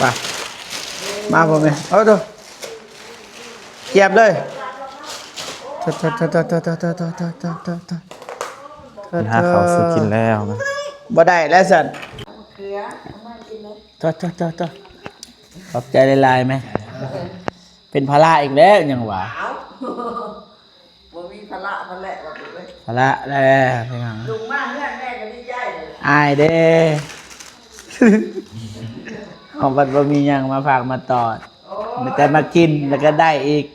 ໄປ ມາບໍ່ແມ່ນ ເອົາໂຕ ກຽບເລີຍ ເພິ່ນຫາເຂົ້າສູ່ກິນແລ້ວນະ ບໍ່ໄດ້ແລ້ວຊັ້ນ ເຄືອເອົາມາກິນເລີຍ ໂຕໆໆ ຂອບໃຈຫຼາຍໆແມ່ ເປັນພາລະອີກແລ້ວຫຍັງຫວາ ເອົ້າ ບໍ່ມີພາລະ ພາລະ ພາລະແລ້ວພີ່ນ້ອງ ລຸງມາເຮືອນແມ່ກໍດີໃຈ ອາຍເດ້ ເຮົາບັດບໍ່ມີຫຍັງມາຝາກມາຕ້ອນ ມີແຕ່ມາກິນແລ້ວກໍໄດ້ອີກ.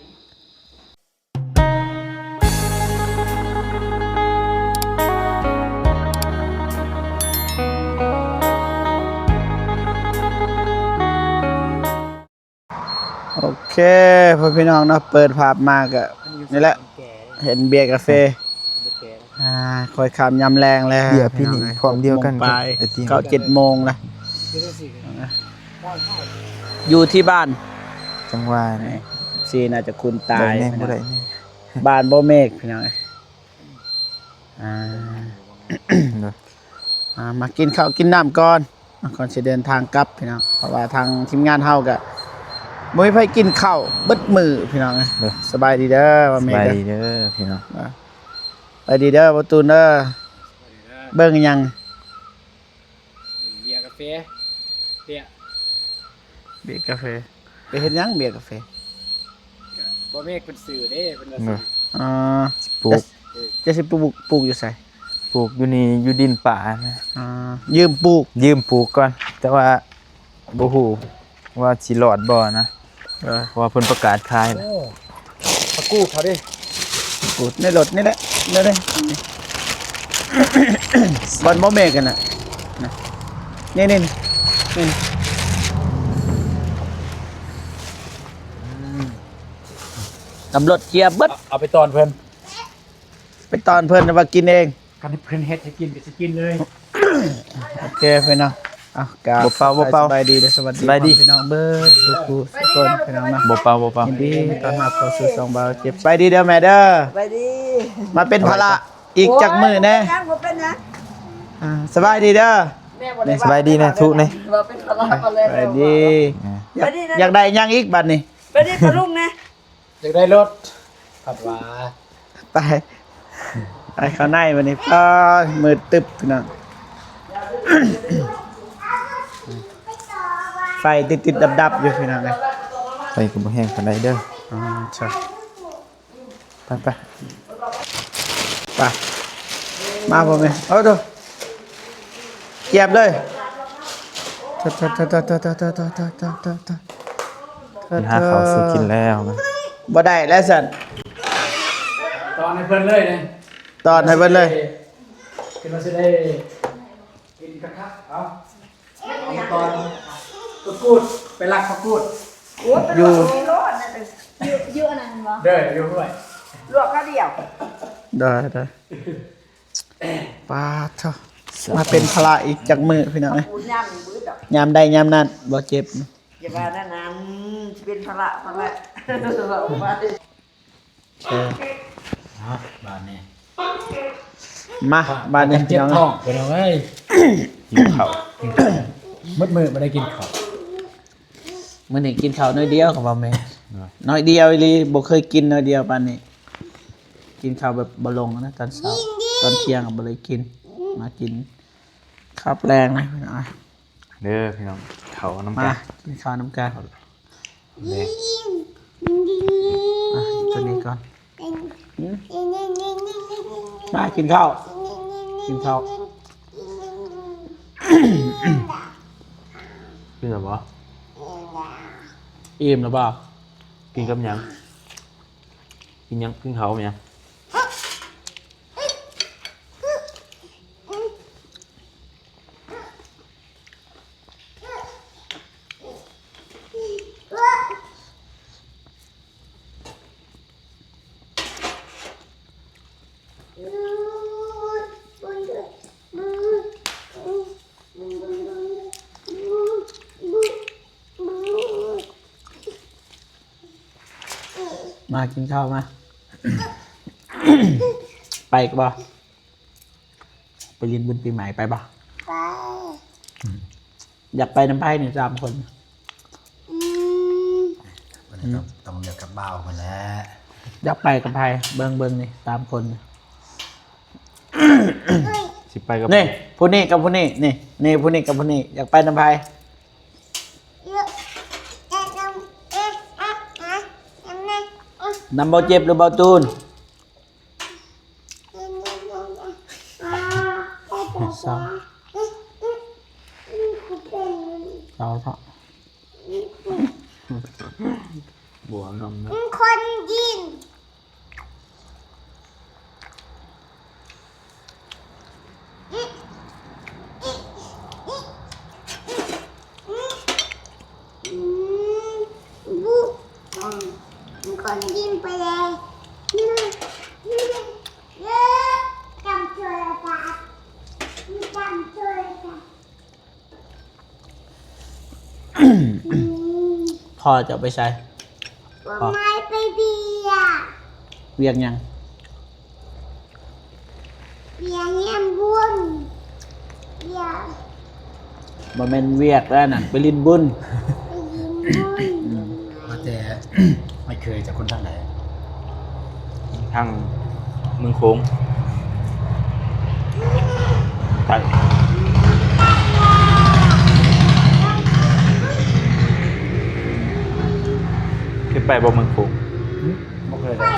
ໂອເຄ ພໍ່ພີ່ນ້ອງເນາະ ເປີດພາບມາກະນີ້ແຫຼະ ເຫັນເບຍກາເຟ ອ່າ ຄ່ອຍຄ່ຳຍາມແລງແລ້ວ ເບຍປີນີ້ພ້ອມດຽວກັນກັບໄອຕິມ ເກົ້າ ເຈັດໂມງລະ ຢູ່ທີ່ບ້ານ ຈັ່ງວ່ານີ້ ຊີໜ້າຈະຄຸ້ນຕາ ໄດ້ແນງບໍ່ໄດ້ແນງ ບ້ານບໍ່ເມກ ພີ່ນ້ອງເອີຍ ອ່າ ອ່າ ມາກິນເຂົ້າກິນນ້ຳກ່ອນ ກ່ອນຊິເດີນທາງກັບພີ່ນ້ອງ ເພາະວ່າທາງທີມງານເຮົາກະບໍ່ມີໃຜກິນເຂົ້າເບິດມື້ພີ່ນ້ອງເອີຍ ສະບາຍດີເດີ ສະບາຍດີເດີພີ່ນ້ອງ ສະບາຍດີເດີ ບໍ່ຕູນເດີ ເບິ່ງຫຍັງ ເບຍກາເຟ ເບຍ ເບຍກາເຟ ໄປເຮັດຫຍັງເບຍກາເຟ ກະບໍ່ແມ່ນເພິ່ນຊື້ເດ້ ເພິ່ນວ່າຊື້ ເອີ ອ່າ ປູກ ຈະ ຈະຊິປູກ ປູກຢູ່ໃສ ປູກຢູ່ນີ້ ຢູ່ດິນປ່ານະ ອ່າ ຢືມປູກ ຢືມປູກກ່ອນ ແຕ່ວ່າບໍ່ຮູ້ວ່າຊິລອດບໍ່ນະ ເອີ ເພາະວ່າເພິ່ນປະກາດຂາຍແລ້ວ ໂອ້ ຜັກກູດເຂົາເດ້ ກູດໃນລົດນີ້ແຫຼະ ນີ້ເດ້ ບ່ອນບໍ່ແມ່ນກັນນະ ນະ ນີ້ໆ ນີ້ ອືມ ຕຳຫຼວດເຄຍເບິດ ເອົາໄປຕ້ອນເພິ່ນ ໄປຕ້ອນເພິ່ນວ່າກິນເອງ ຄັນເພິ່ນເຮັດໃຫ້ກິນກໍຊິກິນເລີຍ ໂອເຄພີ່ນ້ອງ ເອົາ ກາບ ບໍ່ເປົ່າ ບໍ່ເປົ່າ ສະບາຍດີ ແລະ ສະຫວັດດີ ສະບາຍດີ ພີ່ນ້ອງເບິດທຸກຜູ້ທຸກຄົນ ພີ່ນ້ອງເນາະ ບໍ່ເປົ່າ ບໍ່ເປົ່າ ຍິນດີຕ້ອນຮັບເຂົ້າສູ່ຊ່ອງບ່າວເຈັບ ສະບາຍດີເດີແມ່ເດີ ສະບາຍດີ ມາເປັນພາລະອີກຈັກມື້ແດ່ ໂອ້ຍ ບໍ່ເປັນຫຍັງ ບໍ່ເປັນຫຍັງ ອ່າ ສະບາຍດີເດີ ແມ່ບໍ່ໄດ້ ສະບາຍດີແມ່ທຸແດ່ ວ່າເປັນພາລະ ສະບາຍດີ ສະບາຍດີ ຢາກ ຢາກໄດ້ຫຍັງອີກບັດນີ້ ສະບາຍດີປ້າລຸງແດ່ ຢາກໄດ້ລົດ ພັດວ່າ ໄປ ໄປເຂົ້າໃນບັດນີ້ ປ້າ ມືດຕຶບພີ່ນ້ອງ ໄຟຕິດໆດັບໆຢູ່ພີ່ນ້ອງເອີຍ ໄຟກໍບໍ່ແຮງປານໃດເດີ ອືມ ໄປໆ ໄປ ມາບໍ່ແມ່ ເອົາໂຕ ກຽບເລີຍ ເພິ່ນຫາເຂົ້າສູ່ກິນແລ້ວນະ ບໍ່ໄດ້ແລ້ວຊັ້ນ ຕອນໃຫ້ເພິ່ນເລີຍເດ້ ຕອນໃຫ້ເພິ່ນເລີຍ ຄິດວ່າຊິໄດ້ກິນຄັກໆ ເອົາ ເອົາມາຕອນ ປາກູດ ໄປລັກປາກູດ ໂອ້ຍ ຢູ່ ຢູ່ ຢູ່ອັນນັ້ນບໍ່ ເດີ ຢູ່ຫ້ວຍ ລວກຄາວດຽວ ໄດ້ໆ ປາດໂທ້ ມາເປັນພາລະອີກຈັກມື້ພີ່ນ້ອງເອີຍ ຍາມໃດຍາມນັ້ນບໍ່ເຈັບ ຢ່າວ່າແນວນັ້ນ ຊິເປັນພາລະ ພາລະ ເວົ້າໄປ ເອີ ເອົາ ບາດນີ້ ມາ ບາດນີ້ ເຈັບທ້ອງ ພີ່ນ້ອງເອີຍ ກິນເຂົ້າ ໝົດມື້ບໍ່ໄດ້ກິນເຂົ້າ ມື້ນີ້ກິນເຂົ້າໜ້ອຍດຽວກໍວ່າແມ່ນ ໜ້ອຍດຽວອີ່ຫຼີ ບໍ່ເຄີຍກິນໜ້ອຍດຽວປານນີ້ ກິນເຂົ້າແບບບໍ່ລົງນະ ຕອນເຊົ້າ ຕອນທ່ຽງກໍບໍ່ໄດ້ກິນ ມາກິນເຂົ້າແລງນະ ເດີພີ່ນ້ອງ ເຂົ້ານຳກັນ ມາກິນເຂົ້ານຳກັນ ເດ້ ອ່ະ ຕົວນີ້ກ່ອນ ມາກິນເຂົ້າ ກິນເຂົ້າ ກິນແລ້ວບໍ່? ອີ່ມແລ້ວບໍ່? ກິນກັບຫຍັງ? ກິນຫຍັງ? ກິນເຂົ້າກັບຫຍັງ? ມາກິນເຂົ້າມາ ໄປກັນບໍ່? ໄປຫຼິ້ນບຸນປີໃໝ່ໄປບໍ່? ໄປ ຢາກໄປນຳໃຜນີ້ສາມຄົນ? ກໍຕ້ອງເລືອກກັບບ່າວພຸ້ນແຫຼະ. ຢາກໄປກັບໃຜ? ເບິ່ງ ເບິ່ງນີ້ ສາມຄົນ ຊິໄປກັບ ນີ້ ຜູ້ນີ້ກັບຜູ້ນີ້ ນີ້ ນີ້ ຜູ້ນີ້ກັບຜູ້ນີ້ ຢາກໄປນຳໃຜ? ນຳບ່າວເຈັບ ຫຼື ບ່າວຕູນ? ເຊົາ ເຊົາເທາະ ບົວນຳນະ ຄົນຍິງ. ພໍ່ເຈົ້າໄປໃສ? ພໍ່ ໄປວຽກ. ວຽກຫຍັງ? ວຽກຮຽນບຸນ. ວຽກ ບໍ່ແມ່ນວຽກແລ້ວນັ້ນ ໄປຫຼິ້ນບຸນ. ໄປຫຼິ້ນບຸນ. ອືມ ວ່າແຕ່ອ້າຍເຂີຍເຈົ້າຄົນທາງໃດ? ທາງເມືອງໂຂງ. ໄປ ເຄີຍໄປບໍ່ເມືອງໂຂງ? ຫຶ? ບໍ່ເຄີຍເລີຍ.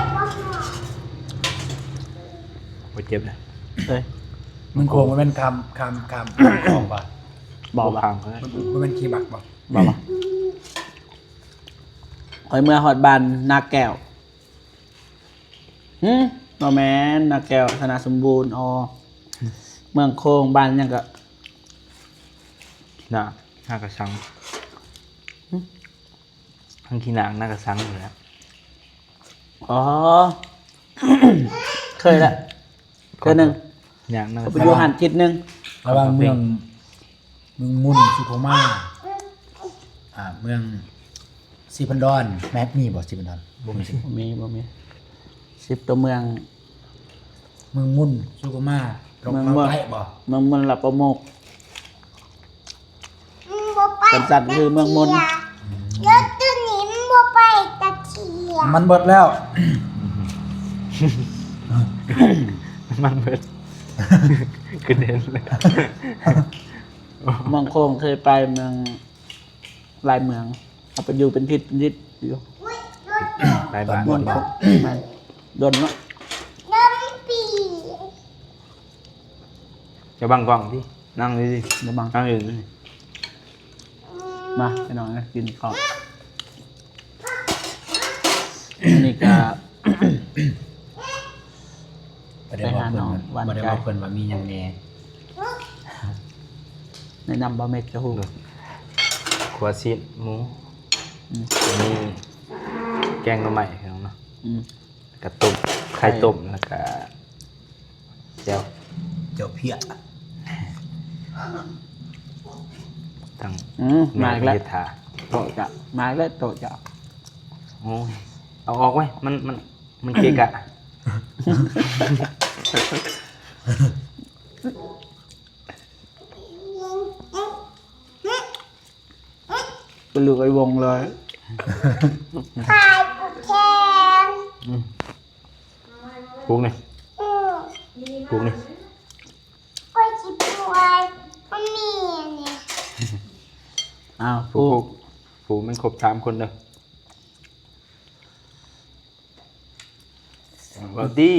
ບໍ່ເຈັບນະ. ເອີຍ ເມືອງໂຂງມັນແມ່ນຂ້າມ ຂ້າມ ຂ້າມ ຂ້າມຂອງບໍ່? ບໍ່ ບໍ່ ບໍ່ຂ້າມ. ມັນ ມັນແມ່ນຂີ່ບັກບໍ່? ບໍ່ ບໍ່. ຂ້ອຍເມືອຮອດບ້ານນາແກ້ວ. ຫຶ? ບໍ່ແມ່ນ ນາແກ້ວ ຊະນະສົມບູນ. ອໍ ເມືອງໂຂງ ບ້ານຫຍັງກະ ນາ ນາກະສັງ. ຫຶ? ທາງຂີ້ໜາງ ນາກະສັງນີ້ແຫຼະ. ອໍ ເຄີຍລະ ເທື່ອໜຶ່ງ. ຍ່າງນາກະສັງ ໄປຢູ່ຫັ້ນທິດໜຶ່ງ. ລະຫວ່າງເມືອງ ເມືອງມຸນ ສຸຂຸມາ ອ່າ ເມືອງສີພັນດອນ ແມ່ນມີບໍ່? ສີພັນດອນ ບໍ່ມີ. ບໍ່ມີ ບໍ່ມີ. ສິບຕົວເມືອງ ເມືອງມຸນ ສຸຂຸມາ ເມືອງມຸນ ໄດ້ບໍ່? ເມືອງມຸນ ລະປະໂມກ. ມັນບໍ່ໄປ. ສັ້ນໆ ຄືເມືອງມົນ. ອືມ ລົດຕົວນີ້ມັນບໍ່ໄປຈັກເທື່ອ. ນ້ຳມັນເບິດແລ້ວ. ນ້ຳມັນເບິດ. ຄືເດັ່ນ. ເມືອງໂຂງເຄີຍໄປ ເມືອງ ຫຼາຍເມືອງ ເອົາໄປຢູ່ເປັນທິດເປັນທິດຢູ່. ຫຼາຍບ້ານ. ແມ່ນ ດົນເນາະ. ຈະບັງກ້ອງຕິ ນັ່ງດີໆ ຈະບັງ ນັ່ງຢູ່ນີ້. ມາ ພີ່ນ້ອງເອີຍ ກິນເຂົ້າ. ອັນນີ້ກະ ບໍ່ໄດ້ບອກເພິ່ນ ບໍ່ໄດ້ບອກເພິ່ນວ່າມີຫຍັງແດ່. ແນະນຳບໍ່ເມັກຈະຮູ້. ຂົ້ວຊີ້ນໝູ. ອືມ ມີແກງໜໍ່ໄມ້ ພີ່ນ້ອງເນາະ. ອືມ ກະຕົ້ມ ໄຂ່ ໄຂ່ຕົ້ມ ແລ້ວກະແຈ່ວ ແຈ່ວເພຍ. ຕັ້ງ ອືມ ມາອີກແລ້ວ ໂຕະຈະ ມາອີກແລ້ວ ໂຕະຈະ. ໂອ້ຍ ເອົາອອກໄວ້ ມັນ ມັນ ມັນເກະກະ. ເປັນລູກໄອ້ວົງເລີຍ. ຂາຍປູແຂງ. ອືມ ປູກນີ້ ອືມ ປູກນີ້ ຂ້ອຍຊິປູໄວ້ ມັນມີອັນນີ້. ອ້າວ ປູກ ປູກ ປູກມັນຄົບສາມຄົນເດີ. ເວົ້າຕິ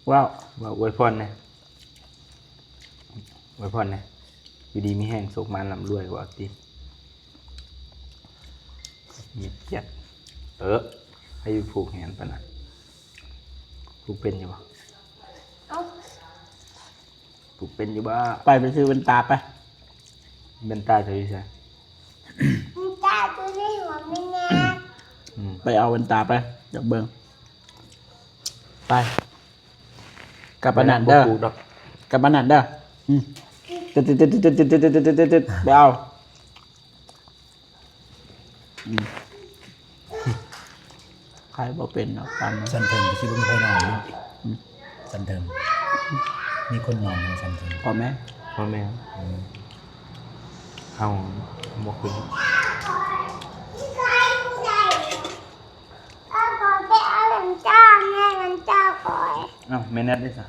ເວົ້າ ເວົ້າອວຍພອນແດ່ ອວຍພອນແດ່ ຢູ່ດີມີແຮງ ໂຊກໝານລ່ຳລວຍ ເວົ້າຕິ. ມີກຽດ ເອີ ໃຫ້ຢູ່ຜູກແຫນປານນັ້ນ ຜູກເປັນຢູ່ບໍ່? ເອົ້າ ປູກເປັນຢູ່ບໍ່? ໄປ ໄປຊື້ແວ່ນຕາໄປ. ແວ່ນຕາເຈົ້າຢູ່ໃສ? ແວ່ນຕາຢູ່ໃນຫົວແມ່ນາ. ອືມ ໄປເອົາແວ່ນຕາໄປ ຢາກເບິ່ງ. ໄປ ກັບອັນນັ້ນເດີ ບໍ່ປູກດອກ ກັບອັນນັ້ນເດີ. ອືມ ໄປເອົາ. ອືມ ຂາຍບໍ່ເປັນດອກ ປານນັ້ນ. ຊັ້ນເທິງກໍຊິບໍ່ມີໃຜນອນເນາະ. ອືມ ຊັ້ນເທິງ ມີຄົນນອນຢູ່ຊັ້ນເທິງ ພໍ່ແມ່ ພໍ່ແມ່. ອືມ ເຮົາບໍ່ຂຶ້ນ. ເອົ້າ ແມ່ແນັດເດ້ຊະ?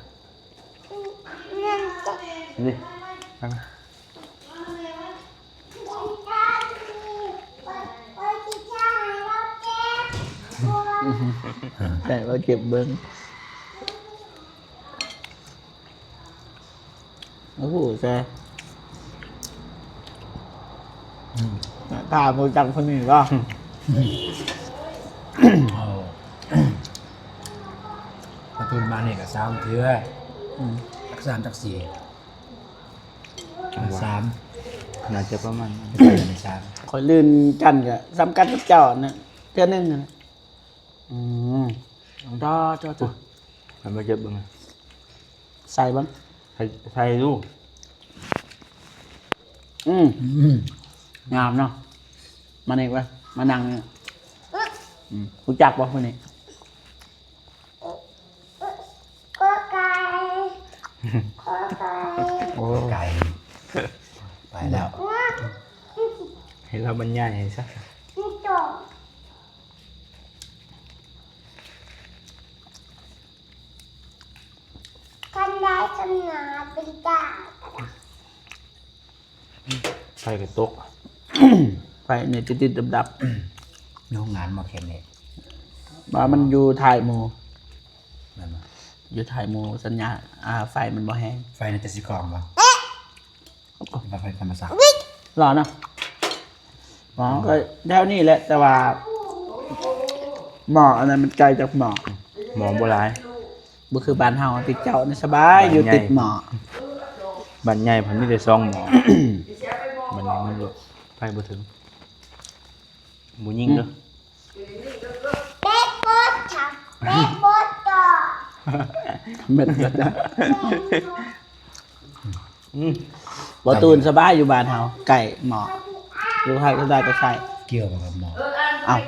ນີ້ ໃຫ້ວ່າເກັບເບິ່ງ. ໂອ້ໂຫ ແຊ ອືມ ຖ້າບໍ່ຈັກຄົນນີ້ກໍ ເອົາ ປະຕູມານີ້ກໍສາມເທື່ອ ອືມ ຈັກສາມຈັກສີ່ ສາມ ໜ້າຈະປະມານນັ້ນ ສາມ. ຂ້ອຍລື່ນກັນກໍສ່ຳກັນກັບເຈົ້ານະ ເທື່ອໜຶ່ງນະ. ອືມ ດອ ດອ ດອ ໂອ້ຍ ໃຫ້ມາເກັບເບິ່ງ ໃສ່ເບິ່ງ ໃສ່ ໃສ່ດູ. ອືມ ອືມ ງາມເນາະ. ມານີ້ເວີຍ ມານັ່ງນີ້. ອືມ ຮູ້ຈັກບໍ່ຜູ້ນີ້? ໂອ້ ໄກ ໄປແລ້ວ ໃຫ້ລາວບັນຍາຍໃຫ້ຊະ. ຄັນໄດ້ຊະນະເປັນຕາ ໄຟກະຕົກ ໄຟນີ້ຕິດໆດັບໆ. ມີໂຮງງານບໍ່ເຂດນີ້? ວ່າມັນຢູ່ທ້າຍໝູ່ ແມ່ນບໍ່? ຢູ່ທ້າຍໝູ່ ສັນຍານ ອ່າ ໄຟມັນບໍ່ແຮງ. ໄຟໜ້າຈະຊິຂອງບໍ່? ວ່າໄຟທຳມະຊາດ ຫຼໍເນາະ. ໝໍກໍແຖວນີ້ແຫຼະ ແຕ່ວ່າໝໍອັນນັ້ນມັນໄກຈາກໝໍ ໝໍບໍ່ຫຼາຍ. ບໍ່ຄືບ້ານເຮົາ ຕິດເຈົ້ານີ້ສະບາຍ ຢູ່ຕິດໝໍ. ບ້ານໃຫຍ່ເພິ່ນມີແຕ່ສອງໝໍ ບ້ານໃຫຍ່ມັນໄປບໍ່ເຖິງ. ບໍ່ຍິງເດີ ເປັດບົດ ເປັດບົດ ເມັດເບິດ. ອືມ ບໍ່ຕູນສະບາຍຢູ່ບ້ານເຮົາ ໃກ້ໝໍ ຢູ່ໃຫ້ກໍໄດ້ກໍໃຊ້. ກ່ຽວບໍ່ກັບໝໍ? ເອົ້າ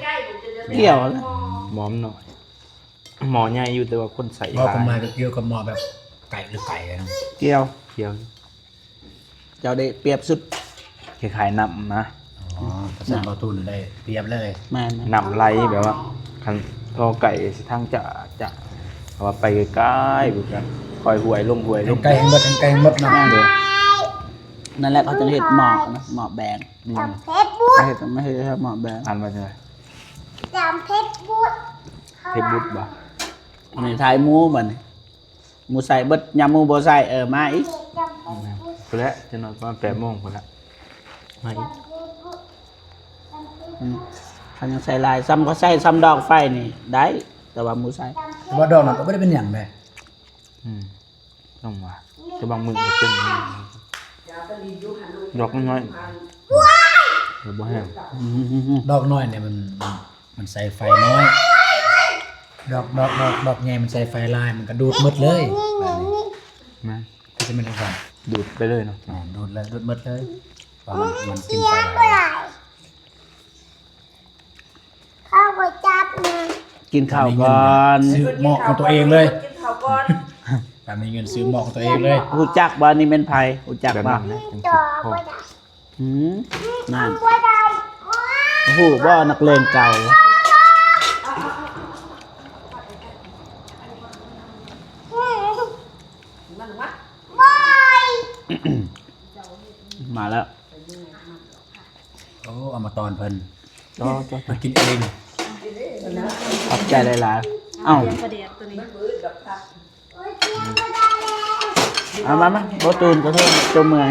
ກ່ຽວແຫຼະ ໝໍມັນໜ້ອຍ. ໝໍໃຫຍ່ຢູ່ ແຕ່ວ່າຄົນໃຊ້ຫຼາຍ. ເວົ້າຄວາມໝາຍກໍກ່ຽວກັບໝໍແບບໄກຫຼືໄກນະ? ກ່ຽວ ກ່ຽວ. ເຈົ້າໄດ້ປຽບສຸດ ຄ້າຍໆນ້ຳນະ. ອໍ ພາສາເວົ້າຕູນໄດ້ປຽບເລີຍ. ແມ່ນໆ ນ້ຳໄຫຼແບບວ່າ ຄັນທໍ່ໄກຊິທາງຈະ ຈະ ເອົາວ່າໄປໄກໆ ເບິ່ງກັນ ຄ່ອຍຫ້ວຍລົງ ຫ້ວຍລົງ ໄກແຮ່ງເບິດ ໄກແຮ່ງເບິດເນາະ. ນັ້ນແຫຼະ ເຂົາຈຶ່ງເຮັດໝໍນະ ໝໍແບງ. ອືມ ເຮັດ ມາເຮັດໝໍແບງ. ອ່ານວ່າຈັ່ງໃດ? ເຟດບຸກ ເຟດບຸກບໍ່? ອັນນີ້ຖ່າຍໝູ່ບັດນີ້ ໝູ່ໃສ່ເບິດ ຍາມໝູ່ບໍ່ໃສ່ ເອີ ມາອີກ. ພຸ້ນແຫຼະ ຈັກໜ່ອຍປະມານແປດໂມງພຸ້ນແຫຼະ ມາອີກ. ອືມ ຄັນຍັງໃສ່ຫຼາຍ ສ່ຳກໍໃສ່ສ່ຳດອກໄຟນີ້ໄດ້ ແຕ່ວ່າໝູ່ໃສ່ ແຕ່ວ່າດອກນັ້ນກໍບໍ່ໄດ້ເປັນຫຍັງເດ້. ອືມ ຈັ່ງວ່າ ແຕ່ບາງມື້ກໍເປັນ ດອກນ້ອຍໆ ກໍບໍ່ແຮງ. ອືມ ດອກນ້ອຍນີ້ມັນ ມັນໃຊ້ໄຟນ້ອຍ ດອກ ດອກ ດອກ ດອກໃຫຍ່ມັນໃຊ້ໄຟຫຼາຍ ມັນກໍດູດໝົດເລີຍ. ແມ່ນ ຄືຊິແມ່ນຈັ່ງຊັ້ນ ດູດໄປເລີຍເນາະ. ແມ່ນ ດູດເລີຍ ດູດໝົດເລີຍ ເພາະມັນ ມັນກິນໄຟຫຼາຍ. ເຂົ້າບໍ່ຈັບນະ ກິນເຂົ້າກ່ອນ ຊື້ໝໍຂອງຕົວເອງເລີຍ ກິນເຂົ້າກ່ອນ ການມີເງິນຊື້ໝໍຂອງຕົວເອງເລີຍ. ຮູ້ຈັກບໍ່ ນີ້ແມ່ນໃຜ? ຮູ້ຈັກບໍ່? ແບບນັ້ນແຫຼະ ຈັ່ງຊິພໍ. ອືມ ນັ້ນ ຮູ້ບໍ່ ນັກເລງເກົ່າ. ມາແລ້ວ. ໂອ້ ເອົາມາຕອນເພິ່ນ ເຈົ້າ ເຈົ້າ ເພິ່ນກິນເອງ. ຂອບໃຈຫຼາຍໆ. ເອົ້າ ປາແດກຕົວນີ້ ເອົາມາ ມາ ບໍ່ຕູນ ຂໍໂທດ ຕົວເມື່ອຍ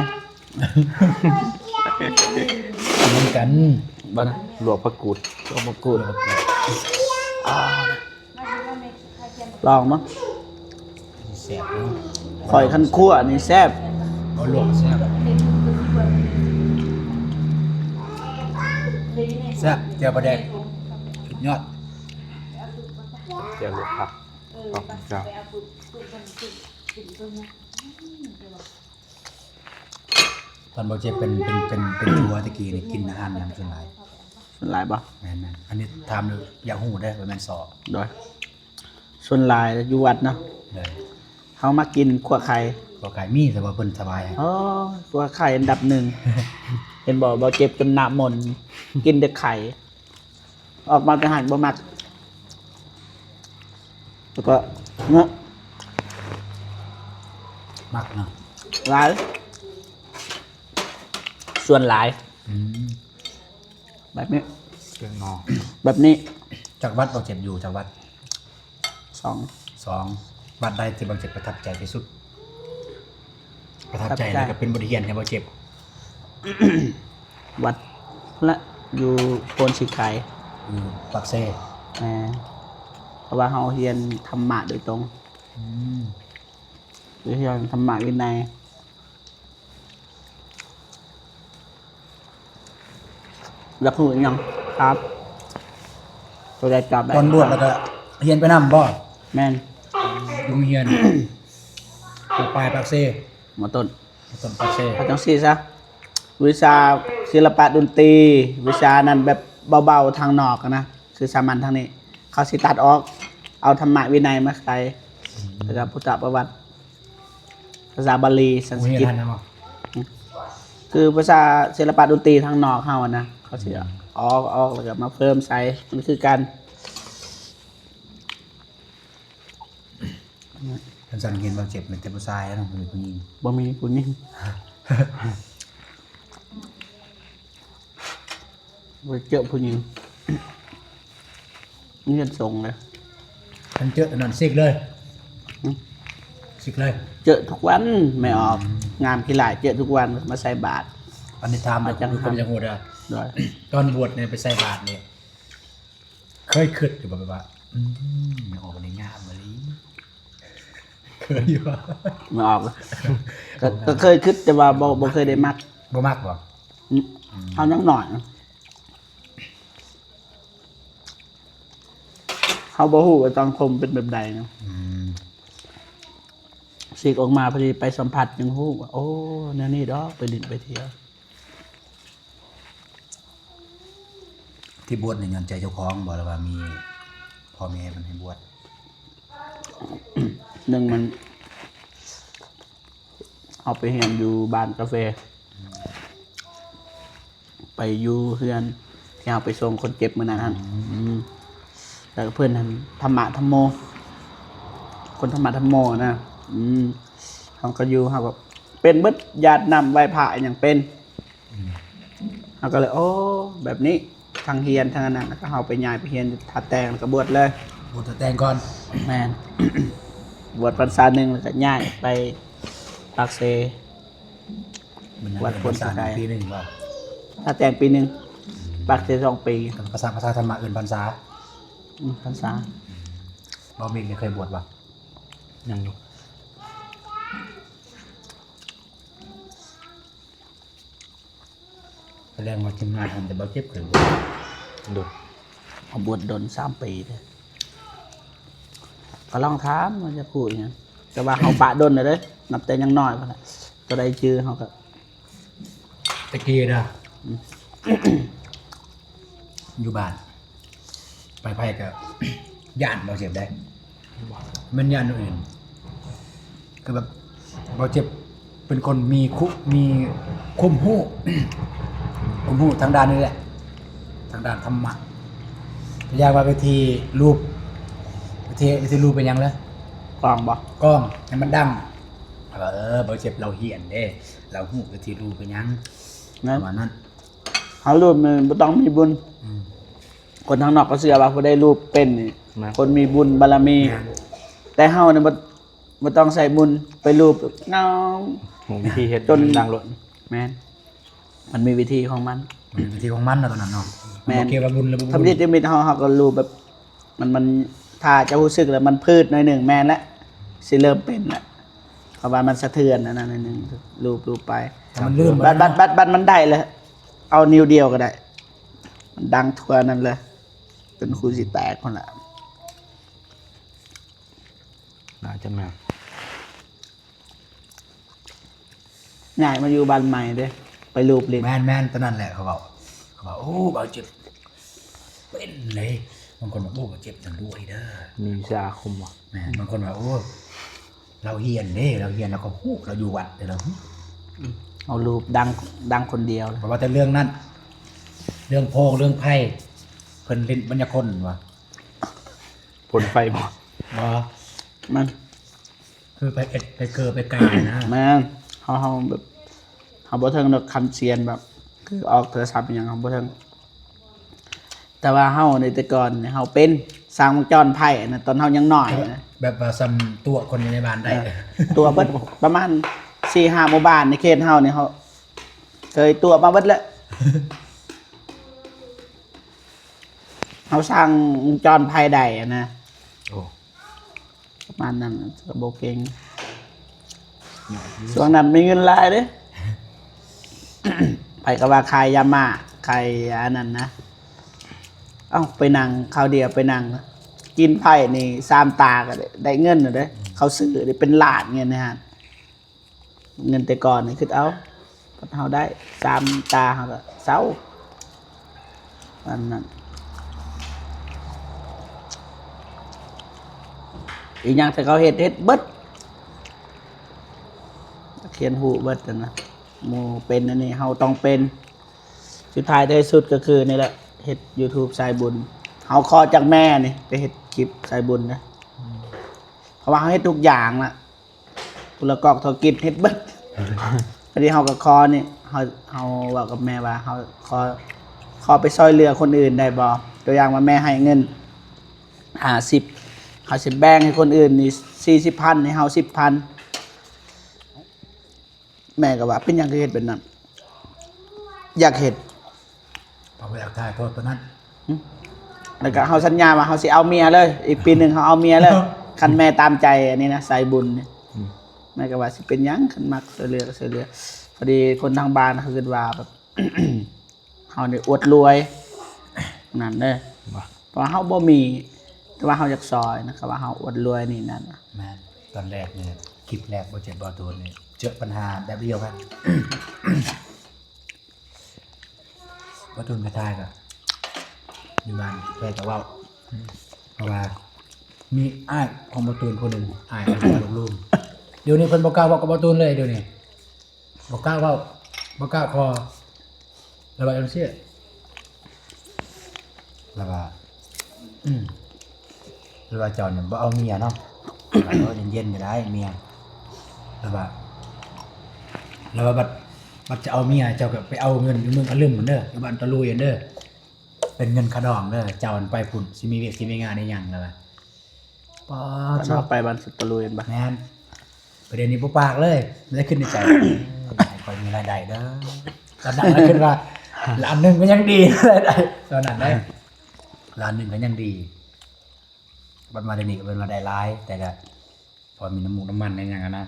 ເໝືອນກັນ. ບໍ່ນະ ລວກຜັກກູດ ລວກຜັກກູດ ລວກຜັກກູດ. ອ່າ ລອງເບິ່ງ ແຊບເນາະ. ຂ້ອຍຄັນຂົ້ວນີ້ແຊບ ບໍ່ລວກແຊບ ແຊບ. ແຈ່ວປາແດກ ສຸດຍອດ ແຈ່ວລວກຜັກ. ເອີ ເຈົ້າ ຕອນບໍ່ເຈັບເປັນ ເປັນ ເປັນ ເປັນຕົວຕະກີ້ນີ້ ກິນອາຫານຫຍັງສ່ວນຫຼາຍ? ສ່ວນຫຼາຍບໍ່? ແມ່ນໆ ອັນນີ້ຖາມຢາກຮູ້ເດີ ບໍ່ແມ່ນສໍ້. ໂດຍ ສ່ວນຫຼາຍຢູ່ວັດເນາະ. ໂດຍ ເຮົາມັກກິນຂົ້ວໄຂ່. ຂົ້ວໄຂ່ມີ ແຕ່ວ່າເພິ່ນສະບາຍ. ໂອ້ ຂົ້ວໄຂ່ອັນດັບໜຶ່ງ. ເຫັນບໍ່ ບໍ່ເຈັບຈົນໜ້າມົນ ກິນແຕ່ໄຂ່. ອອກມາແຕ່ຫັ້ນບໍ່ມັກ ແລ້ວກໍເນາະ ມັກເນາະ ຫຼາຍ ສ່ວນຫຼາຍ ອືມ ແບບນີ້ ເກັ່ງເນາະ ແບບນີ້ ຈັກວັດບໍ່ເຈັບ ຢູ່ຈັກວັດ? ສອງ ສອງ ວັດໃດທີ່ບໍ່ເຈັບປະທັບໃຈທີ່ສຸດ? ປະທັບໃຈ ປະທັບໃຈ ແລ້ວກໍເປັນບົດຮຽນໃຫ້ບໍ່ເຈັບ ວັດລະ ຢູ່ໂພນສີໄຄ ຢູ່ປາກເຊ ແມ່ນ ເພາະວ່າເຮົາຮຽນທຳມະໂດຍຕົງ ອືມ ໄປຮຽນທຳມະວິໄນ ຢາກຮູ້ອີ່ຫຍັງ? ຖາມ ໂຕໃດຕອບໄດ້ ຕອນບວດແລ້ວກໍຮຽນໄປນຳບໍ່? ແມ່ນ ຢູ່ໂຮງຮຽນ ມ.ປາຍປາກເຊ ມ.ຕົ້ນ ມ.ຕົ້ນປາກເຊ ເອົາຈັ່ງຊີ້ຊະ ວິຊາສິລະປະດົນຕີ ວິຊານັ້ນແບບເບົາໆ ທາງນອກນະ ຄືສາມັນທາງນີ້ ເຂົາຊິຕັດອອກ ເອົາທຳມະວິໄນມາໃສ່ ອືມ ແລ້ວກໍພຸດທະປະຫວັດ ພາສາບາລີ ສັນສະກິດ ໂຮງຮຽນຫັ້ນນະບໍ່? ອືມ ຄືພາສາສິລະປະດົນຕີທາງນອກເຮົານະ ເຂົາຊິ ອືມ ອອກ ອອກ ແລ້ວກໍມາເພີ່ມໃສ່ ມັນຄືກັນ ຄັນຊັ້ນເຫັນບໍ່ເຈັບ ມີແຕ່ຜູ້ຊາຍເນາະ ບໍ່ມີຜູ້ຍິງ ບໍ່ມີຜູ້ຍິງ ບໍ່ເຈີຜູ້ຍິງ ມີເງິນສົ່ງເລີຍ ຄັນເຈີອັນນັ້ນຊິກເລີຍ ຫຶ? ຊິກເລີຍ ເຈີທຸກວັນ ແມ່ອອກ ອືມ ງາມຂີ້ຫຼ້າຍ ເຈີທຸກວັນ ມາໃສ່ບາດ ອັນນີ້ຖາມແບບ ມາຈັງ ຄືຄົນຢາກຮູ້ເດີ ໂດຍ ຕອນບວດນີ້ໄປໃສ່ບາດນີ້ ເຄີຍຄິດຢູ່ບໍ່ ແບບວ່າ ອືມ ແມ່ອອກນີ້ງາມອີ່ຫຼີ ເຄີຍຢູ່ບໍ່? ແມ່ອອກ ກໍ ກໍເຄີຍຄິດ ແຕ່ວ່າບໍ່ ບໍ່ເຄີຍໄດ້ມັກ ບໍ່ມັກບໍ່? ອືມ ອືມ ເຮົາຍັງນ້ອຍ ເຮົາບໍ່ຮູ້ວ່າສັງຄົມເປັນແບບໃດເນາະ ອືມ ຊິກອອກມາ ພໍດີໄປສຳຜັດ ຍັງຮູ້ວ່າ ໂອ້ ແນວນີ້ດອກ ໄປຫຼິ້ນໄປທ່ຽວ ທີ່ບວດນີ້ຍ້ອນໃຈເຈົ້າຂອງບໍ່ ຫຼືວ່າມີພໍ່ແມ່ເພິ່ນໃຫ້ບວດ? ໜຶ່ງມັນ ເຮົາໄປຮຽນຢູ່ບ້ານກາເຟ ໄປຢູ່ເຮືອນທີ່ເຮົາໄປສົ່ງຄົນເຈັບມື້ນັ້ນຫັ້ນ ອືມ ອືມ ແລ້ວເພິ່ນຫັ້ນທຳມະທຳໂມ ຄົນທຳມະທຳໂມນະ ອືມ ເຮົາກໍຢູ່ ເຮົາກໍເປັນເບິດ ຢາດນ້ຳໄຫວ້ພະອີ່ຫຍັງເປັນ ອືມ ເຮົາກໍເລີຍ ໂອ້ ແບບນີ້ ທັງຮຽນທັງອັນນັ້ນ ແລ້ວກໍເຮົາໄປຍ້າຍໄປຮຽນຢູ່ທ່າແຕງ ແລ້ວກໍບວດເລີຍ ບວດທ່າແຕງກ່ອນ ແມ່ນ ບວດພັນສາໜຶ່ງ ແລ້ວກໍຍ້າຍໄປປາກເຊ ມັນ ວັດໂພນສີໄຄ ປີໜຶ່ງບໍ່? ຖ້າແຕ່ງປີໜຶ່ງ ອືມ ປາກເຊສອງປີ ພາສາ ພາສາທຳມະເອີ້ນພັນສາ ອືມ ພັນສາ ອືມ ບໍ່ມີ ເຄີຍບວດບໍ່? ຍັງຢູ່ ສະແດງວ່າທີມງານເຮົາແຕ່ບໍ່ເຈັບເຄີຍບວດ ໂດຍ ເຮົາບວດດົນສາມປີເດ້ ກໍລອງຖາມວ່າຢາກຮູ້ອີ່ຫຍັງ ແຕ່ວ່າເຮົາປະດົນແລ້ວເດ້ ນັບແຕ່ຍັງນ້ອຍພຸ້ນນະ ກໍໄດ້ຈື່ເຮົາກໍ ແຕ່ກີ້ນະ ອືມ ຢູ່ບ້ານ ໄປໃຜກໍຢ້ານບໍ່ເຈັບໄດ໋ ບໍ່ ແມ່ນຢ້ານໂຕເອງ ຄືແບບບໍ່ເຈັບເປັນຄົນມີຄຸ ມີຄວາມຮູ້ ຄວາມຮູ້ທາງດ້ານນີ້ແຫຼະ ທາງດ້ານທຳມະ ຢ່າງວ່າວິທີລູບ ວິທີ ວິທີລູບເປັນຫຍັງເລີຍ ກ້ອງບໍ່ ກ້ອງໃຫ້ມັນດັງ ເອີ ບໍ່ເຈັບລາວຮຽນເດ້ ລາວຮູ້ວິທີລູບເປັນຫຍັງ ນັ້ນ ປະມານນັ້ນ ເຮົາລູບນີ້ບໍ່ຕ້ອງມີບຸນ ອືມ ຄົນທາງນອກກໍເຊື່ອວ່າຜູ້ໃດລູບເປັນນີ້ ແມ່ນ ຄົນມີບຸນບາລະມີ ແມ່ນ ແຕ່ເຮົານີ້ບໍ່ ບໍ່ຕ້ອງໃຊ້ບຸນ ໄປລູບເອົາ ໂອ້ ວິທີເຮັດຈົນດັງໂລດ ແມ່ນ ມັນມີວິທີຂອງມັນ ມັນມີວິທີຂອງມັນເນາະ ຕອນນັ້ນເນາະ ແມ່ນ ບໍ່ກ່ຽວກັບບຸນຫຼືບໍ່ບຸນ ທຳອິດເຮົາ ເຮົາກໍລູບແບບ ມັນ ມັນ ຖ້າເຈົ້າຮູ້ສຶກແລ້ວມັນຜືດໜ້ອຍໜຶ່ງ ແມ່ນແຫຼະ ຊິເລີ່ມເປັນແລ້ວ ເພາະວ່າມັນສະເທືອນອັນນັ້ນໜ້ອຍໜຶ່ງ ລູບ ລູບໄປ ແຕ່ມັນລື່ນ ບັດ ບັດ ບັດ ບັດມັນໄດ້ແລ້ວ ເອົານິ້ວດຽວກໍໄດ້ ມັນດັງທົ່ວນັ້ນເລີຍ ຈົນຮູຊິແຕກພຸ້ນລະ ໜ້າຈະແມ່ນ. ຍ້າຍມາຢູ່ບ້ານໃໝ່ເດ້ ໄປລູບຫຼິ້ນ ແມ່ນໆ ຕອນນັ້ນແຫຼະເຂົາເວົ້າ ເຂົາວ່າ ໂອ້ ບ່າວເຈັບເປັນເລີຍ ບາງຄົນວ່າ ໂອ້ ບ່າວເຈັບຈັ່ງລວຍເດີ ມີວິຊາອາຄົມບໍ່ ແມ່ນ ບາງຄົນວ່າ ໂອ້ ລາວຮຽນເດ້ ລາວຮຽນ ລາວກໍຮູ້ ລາວຢູ່ວັດເດ້ ລາວຮູ້ ອືມ ເຮົາລູບດັງ ດັງຄົນດຽວ ບໍ່ວ່າແຕ່ເລື່ອງນັ້ນ ເລື່ອງໂພງ ເລື່ອງໄພ ເພິ່ນຫຼິ້ນໄມຍາກົນວ່າ ພົ່ນໄຟບໍ່ ບໍ່ ມັນ ຄືໄປເອັດໄປເກີໄປໄກນະ. ແມ່ນ ເຮົາ ເຮົາແບບ ເຮົາບໍ່ເຖິງດອກຄຳສຽນ ແບບຄືອອກໂທລະສັບອີ່ຫຍັງ ເຮົາບໍ່ເຖິງ. ແຕ່ວ່າເຮົານີ້ແຕ່ກ່ອນນີ້ເຮົາເປັນຊ່າງວົງຈອນໄຟນະ ຕອນເຮົາຍັງນ້ອຍນະ ແບບວ່າຊ່ຳຕົວະຄົນຢູ່ໃນບ້ານໄດ້. ເອີ ຕົວະເບິດປະມານສີ່ຫ້າໝູ່ບ້ານໃນເຂດເຮົານີ້ ເຮົາເຄີຍຕົວະມາເບິດແລ້ວ. ເຮົາສ້າງວົງຈອນໄຟໄດ້ນະ. ໂອ້ ປະມານນັ້ນ ກໍບໍ່ເກັ່ງ. ຊ່ວງນັ້ນມີເງິນຫຼາຍເດ້. ໃຜກໍວ່າຂາຍຢາມ້າ ຂາຍອັນນັ້ນນະ. ເອົ້າ ໄປນັ່ງຄາວດຽວ ໄປນັ່ງກິນໄຟນີ້ ສາມຕາກໍໄດ້ ໄດ້ເງິນແລ້ວເດ້. ເຂົາຊື້ໄດ້ເປັນລ້ານເງິນໃນຫັ້ນ. ເງິນແຕ່ກ່ອນນີ້ຄິດເອົາ ເຮົາໄດ້ສາມຕາ ເຮົາກໍເຊົາ ອັນນັ້ນ. ອີ່ຫຍັງທີ່ເຂົາເຮັດ ເຮັດເບິດ ຮຽນຮູ້ເບິດຫັ້ນນະ. ໝູ່ເປັນອັນນີ້ ເຮົາຕ້ອງເປັນ. ສຸດທ້າຍທ້າຍສຸດກໍຄືນີ້ແຫຼະ ເຮັດຢູທູບສາຍບຸນ. ເຮົາຂໍຈາກແມ່ນີ້ ໄປເຮັດຄລິບສາຍບຸນນະ. ເພາະວ່າເຮົາເຮັດທຸກຢ່າງລະ ທຸລະກອກທຸລະກິດເຮັດເບິດ. ພໍດີເຮົາກໍຂໍນີ້ ເຮົາ ເຮົາເວົ້າກັບແມ່ວ່າ ເຮົາຂໍ ຂໍໄປຊ່ອຍເຫຼືອຄົນອື່ນໄດ້ບໍ່? ຕົວຢ່າງວ່າແມ່ໃຫ້ເງິນຫ້າສິບ ເຮົາຊິແບ່ງໃຫ້ຄົນອື່ນນີ້ສີ່ສິບພັນ ໃຫ້ເຮົາສິບພັນ. ແມ່ກໍວ່າ ເປັນຫຍັງຄືເຮັດແບບນັ້ນ? ຢາກເຮັດ. ເຮົາບໍ່ຢາກຖ່າຍທອດຕົວນັ້ນ. ແລ້ວກໍເຮົາສັນຍາວ່າເຮົາຊິເອົາເມຍເລີຍ ອີກປີໜຶ່ງເຮົາເອົາເມຍເລີຍ ຄັນແມ່ຕາມໃຈອັນນີ້ນະ ສາຍບຸນນີ້. ອືມ ແມ່ກໍວ່າ ຊິເປັນຫຍັງ ຄັນມັກຊ່ວຍເຫຼືອກໍຊ່ວຍເຫຼືອ. ພໍດີຄົນທາງບ້ານເຂົາຄິດວ່າແບບ ເຮົານີ້ອວດລວຍນັ້ນເດ້ ວ່າ ເພາະວ່າເຮົາບໍ່ມີ ແຕ່ວ່າເຮົາຢາກຊ່ອຍນະ ກໍວ່າເຮົາອວດລວຍນີ້ນັ້ນນະ. ແມ່ນ ຕອນແລກນີ້ ຄລິບແລກບໍ່ເຈັບບໍ່ໂດນນີ້ ເຈີບັນຫາແບບດຽວກັນ. ບໍ່ໂດນກະທາຍກໍຢູ່ບ້ານ ແມ່ກໍເວົ້າ ເພາະວ່າມີອ້າຍຂອງບໍ່ໂດນຜູ້ໜຶ່ງ ອ້າຍຂອງລູກໆ ດຽວນີ້ເພິ່ນບໍ່ກ້າເວົ້າກັບບໍ່ໂດນເລີຍ ດຽວນີ້ບໍ່ກ້າເວົ້າ ບໍ່ກ້າຂໍ. ລະວ່າຈັ່ງຊີ້ ລະວ່າ ອືມ ລະວ່າເຈົ້ານີ້ບໍ່ເອົາເມຍເນາະ ລະວ່າເອີ ເຢັນໆກໍໄດ້ເມຍ ລະວ່າ ລະວ່າບັດ ບັດຈະເອົາເມຍ ເຈົ້າກໍໄປເອົາເງິນຢູ່ເມືອງອະລຶມພຸ້ນເດີ ຢູ່ບ້ານຕະລຸຍຫັ້ນເດີ ເປັນເງິນຄ່າດອງເດີ ເຈົ້າຫັ້ນໄປພຸ້ນ ຊິມີວຽກຊິມີງານອີ່ຫຍັງ ລະວ່າ ປາດ ເຮົາໄປບ້ານຕະລຸຍຫັ້ນບະ ແມ່ນ ປະເດັນນີ້ບໍ່ປາກເລີຍ ໄດ້ຄິດໃນໃຈ ໃຫ້ຂ້ອຍມີລາຍໄດ້ເດີ. ຕອນນັ້ນລະຄິດວ່າ ລ້ານໜຶ່ງກໍຍັງດີ ລາຍໄດ້ຕອນນັ້ນເດ້ ລ້ານໜຶ່ງກໍຍັງດີ. ບັດມາດຽວນີ້ກໍເປັນວ່າໄດ້ຫຼາຍ ແຕ່ກໍພໍມີນ້ຳມູກນ້ຳມັນຫຍັງຫັ້ນນະ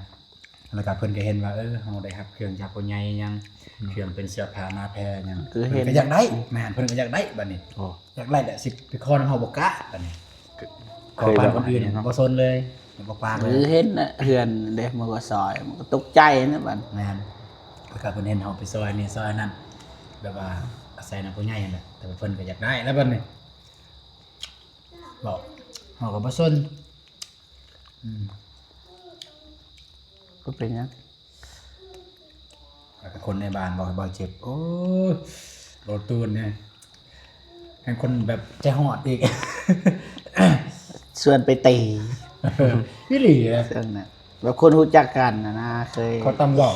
ແລ້ວກໍເພິ່ນກໍເຫັນວ່າ ເອີ ເຮົາໄດ້ຮັບເຄື່ອງຈາກຜູ້ໃຫຍ່ຫຍັງ ອືມ ເຄື່ອງເປັນເສື້ອຜ້າໜ້າແພຫຍັງ ຄືເຫັນ ເພິ່ນກໍຢາກໄດ້ ແມ່ນ ເພິ່ນກໍຢາກໄດ້ບັດນີ້. ໂອ້ ຢາກໄດ້ແຫຼະ ຊິໄປຂໍນຳເຮົາບໍ່ກ້າບັດນີ້ ຂໍຜ່ານຄົນອື່ນ ເຄີຍບອກ ບໍ່ສົນເລີຍ ບໍ່ປາກເລີຍ. ຄືເຫັນນະ ເຮືອນເດ້ ມັນກໍຊອຍ ມັນກໍຕົກໃຈນະບັດ ແມ່ນ ແລ້ວກໍເພິ່ນເຫັນເຮົາໄປຊອຍນີ້ຊອຍນັ້ນ ແບບວ່າອາໄສນຳຜູ້ໃຫຍ່ຫັ້ນແຫຼະ ແຕ່ວ່າເພິ່ນກໍຢາກໄດ້ແລ້ວບັດນີ້ ບອກ ເຮົາກໍບໍ່ສົນ. ອືມ ບໍ່ເປັນຫຍັງ ແລ້ວກໍຄົນໃນບ້ານບອກໃຫ້ເບົາເຈັບ ໂອ້ຍ ບໍ່ຕູນນີ້ ແມ່ນຄົນແບບໃຈຮອດອີກ ຊວນໄປຕີ ອີ່ຫຼີເດ້ ເຊິ່ງນະ ແບບຄົນຮູ້ຈັກກັນນະນາ ເຄີຍ ເຂົາຕຳເວົ້າ.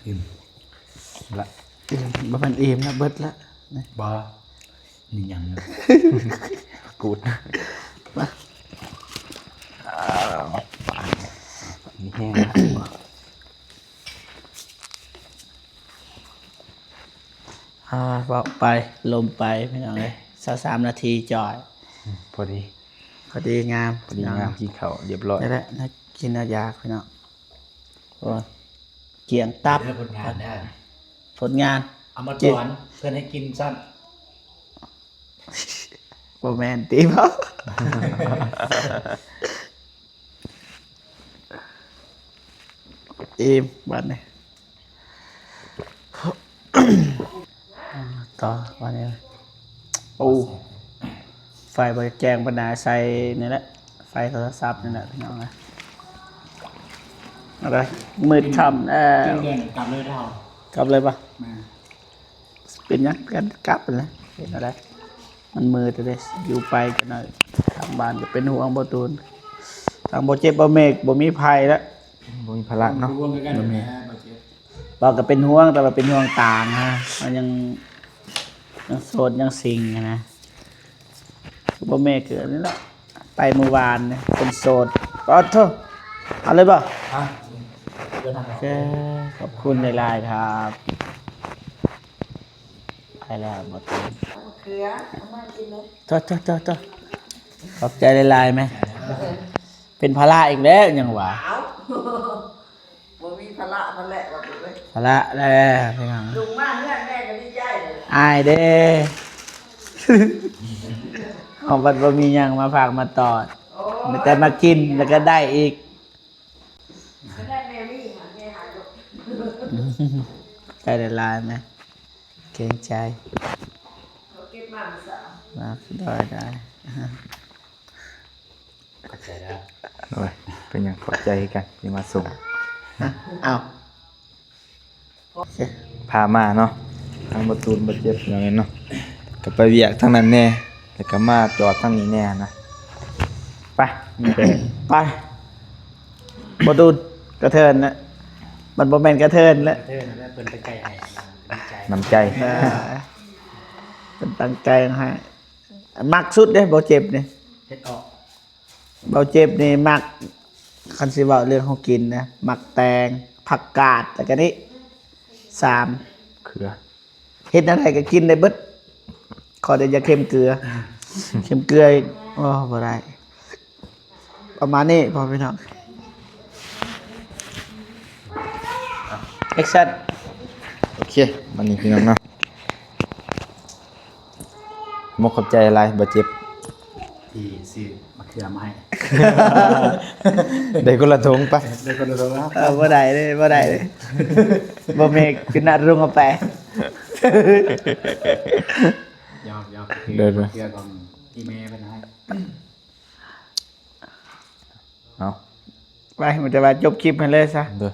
ອີ່ມລະ ອີ່ມ ບໍ່ແມ່ນອີ່ມລະ ເບິດລະ ບໍ່ ນີ້ຍັງຢູ່ ກູດ ມາ ມີແຮງລະ. ອ່າ ເວົ້າໄປລົມໄປພີ່ນ້ອງເອີຍ ຊາວສາມນາທີຈ່ອຍ ພໍດີ ພໍດີງາມ ພໍດີງາມ ພີ່ນ້ອງ ກິນເຂົ້າຮຽບຮ້ອຍ ນີ້ແຫຼະ ແນວກິນແນວຢາກພີ່ນ້ອງ ໂອ້ຍ ກ້ຽງຕັບ ເດີ ຜົນງານເດີ ຜົນງານ ເອົາມາຕອນເພິ່ນໃຫ້ກິນຊ້ຳ ບໍ່ແມ່ນຕິເວົ້າ ອີ່ມບາດນີ້ ຕໍ່ບາດນີ້ ໂອ້ ໄຟບໍ່ແຈ້ງປານໃດ ໃສ່ນີ້ແຫຼະ ໄຟໂທລະສັບນີ້ແຫຼະ ພີ່ນ້ອງເອີຍ ເອົາໄດ້ ມືດຄ່ຳແລ້ວ ກັບເລີຍເຮົາ ກັບເລີຍປະ ແມ່ນ. ເປັນຫຍັງກັນກັບຫັ້ນແຫຼະ ເປັນແນວໃດ ມັນມືແຕ່ເດ້ ຢູ່ໄປກັນໜ້ອຍ ທາງບ້ານກໍເປັນຫ່ວງບໍ່ຕູນ ທາງບໍ່ເຈັບບໍ່ເມັກ ບໍ່ມີໃຜລະ ບໍ່ມີພາລະເນາະ ບໍ່ມີ ບໍ່ເປັນຫ່ວງ ແຕ່ວ່າເປັນຫ່ວງຕ່າງນະ ມັນຍັງ ຍັງໂສດຍັງຊິງນະ ບໍ່ເມັກກໍນີ້ລະ ໄປມື້ວານນີ້ເປັນໂສດ ປາດໂທ້ ເອົາເລີຍບໍ່? ຮະ? ໂອເຄ ຂອບຄຸນຫຼາຍໆ ຄັບ ໄປແລ້ວບໍ່? ເອົາເຂືອ ເອົາມາກິນເລີຍ ໂທ້ໆໆໆ ຂອບໃຈຫຼາຍໆ ແມ່ ເປັນພາລະອີກແລ້ວຫຍັງຫວາ? ເອົ້າ ບໍ່ມີພາລະ ພາລະແລ້ວ ພາລະແລ້ວ ພີ່ນ້ອງ ລຸງມາເຮືອນແມ່ກໍດີໃຈ ອາຍເດ້ ເຮົາບັດບໍ່ມີຫຍັງມາຝາກມາຕ້ອນ ໂອ້ຍ ມີແຕ່ມາກິນ ແລ້ວກໍໄດ້ອີກ ກໍໄດ້ແມ່ມີຫາແມ່ຫາລູກ ໃຈຫຼາຍໆ ແມ່ ເກງໃຈ ເຂົາເກັບມາມື້ເຊົ້າ ມາ ໄດ້ໆ ຂອບໃຈເດີ ໂອ້ຍ ເປັນຫຍັງ ຂອບໃຈຄືກັນທີ່ມາສົ່ງ ອ້າວ ພາມາເນາະ ທາງບໍ່ຕູນບໍ່ເຈັບ ວ່າແມ່ນເນາະ ກໍໄປວຽກທາງນັ້ນແດ່ ແລ້ວກໍມາຈອດທາງນີ້ແດ່ນະ ໄປ ໄປ ບໍ່ຕູນ ກະເທີນນະ ມັນບໍ່ແມ່ນກະເທີນລະ ກະເທີນນະ ເພິ່ນໄປໄກໃຫ້ ນ້ຳໃຈ ນ້ຳໃຈ ເອີ ເພິ່ນຕັ້ງໃຈໃຫ້ ມັກສຸດເດ້ ບໍ່ເຈັບນີ້ ເຮັດອອກ ເບົາເຈັບນີ້ມັກ ຄັນຊິເວົ້າເລື່ອງຂອງກິນນະ ໝາກແຕງ ຜັກກາດ ແລ້ວກະນີ້ ສາມ ເຂືອ ເຮັດແນວໃດກະກິນໄດ້ເບິດ ຂໍແຕ່ຢ່າເຄັມເກືອ ເຄັມເກືອອີກ ໂອ້ ບໍ່ໄດ້ ປະມານນີ້ພໍ່ແມ່ພີ່ນ້ອງ ແອັກຊັນ ໂອເຄ ບັດນີ້ພີ່ນ້ອງເນາະ ຂອບອົກຂອບໃຈຫຼາຍ ບໍ່ເຈັບ ທີ່ຊື້ໝາກເຂືອມາໃຫ້ ໄດ້ຄົນລະຖົງໄປ ໄດ້ຄົນລະຖົງເນາະ ເອີ ບໍ່ໄດ້ເດ້ ບໍ່ໄດ້ເດ້ ບໍ່ແມ່ນຄືນະລຸງເອົາໄປ ຢອກໆ ເດີ ເຂືອຂອງທີ່ແມ່ເພິ່ນໃຫ້ ເອົາ ໄປ ມີແຕ່ວ່າຈົບຄລິບໃຫ້ເລີຍຊະ ໂດຍ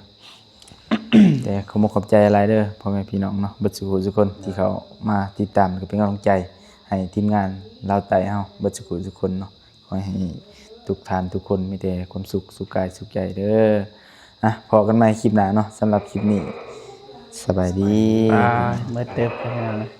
ແຕ່ຂໍຂອບອົກຂອບໃຈຫຼາຍເດີ ພໍ່ແມ່ພີ່ນ້ອງເນາະ ເບິດສູ່ຜູ້ສູ່ຄົນທີ່ເຂົ້າມາຕິດຕາມ ແລະ ເປັນກຳລັງໃຈໃຫ້ທີມງານລາວໃຕ້ເຮົາ ເບິດສູ່ຜູ້ສູ່ຄົນເນາະ ຂໍໃຫ້ທຸກທ່ານທຸກຄົນມີແຕ່ຄວາມສຸກ ສຸກກາຍສຸກໃຈເດີ ອ່ະ ພໍ້ກັນໃໝ່ຄລິບໜ້າເນາະ ສຳລັບຄລິບນີ້ ສະບາຍດີ ບາຍ ເມີເຕີບ ພີ່ນ້ອງ.